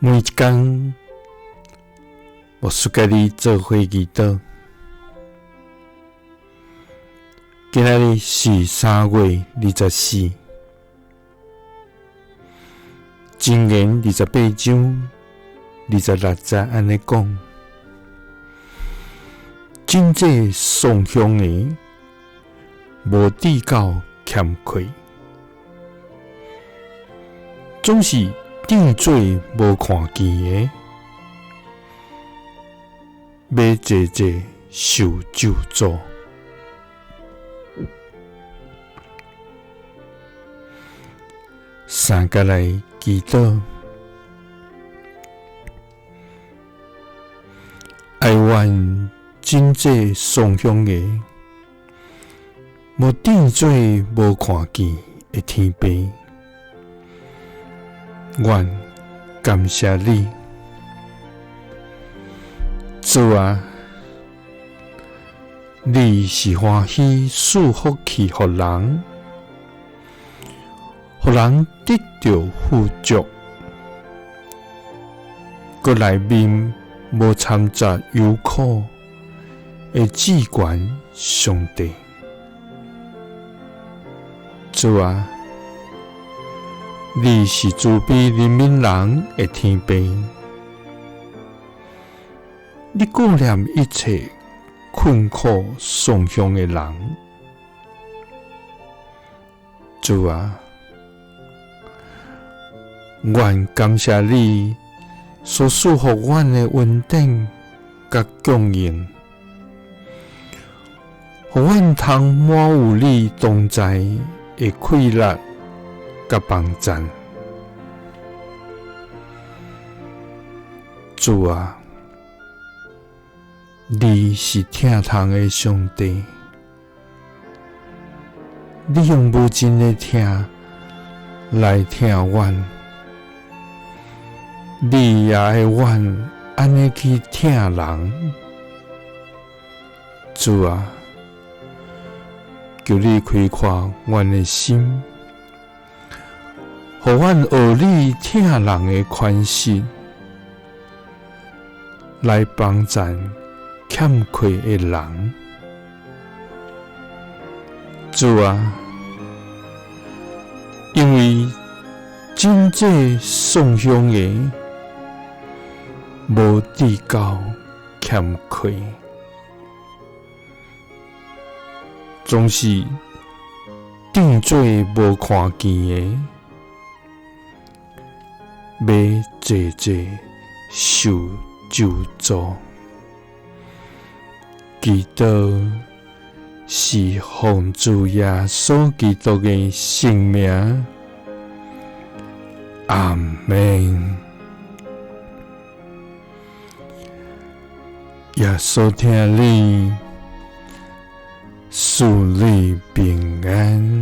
每一工，牧师佮你做伙祈祷。今仔日是3月24，箴言28章26节按呢讲：真济送香的，无至到欠缺，总是当做无看见的，欲济济受咒诅。三佮来祈祷，哀怨真济送香的，无当做无看见的天父，阮感谢你，主啊，你是欢喜赐福气予人，予人得著富足，阁内面无掺杂忧苦的至悬上帝。主啊，你是慈悲怜悯人的天父，你顾念一切困苦丧乡的人。主啊，阮感谢你所赐予阮的恩典佮供应，予阮通满有你同在的快乐佮帮赞。主啊，你是疼痛的上帝，你用无尽的疼来疼阮，你也会阮按呢去疼人。主啊，求你开阔阮的心，予阮学你疼人的款式，来帮赞欠缺的人。主啊，因为真济送香的，无至到欠缺，总是当做无看见的，欲济济受咒诅。祈祷是奉主耶稣基督的圣名，阿们。耶稣疼你，赐你平安。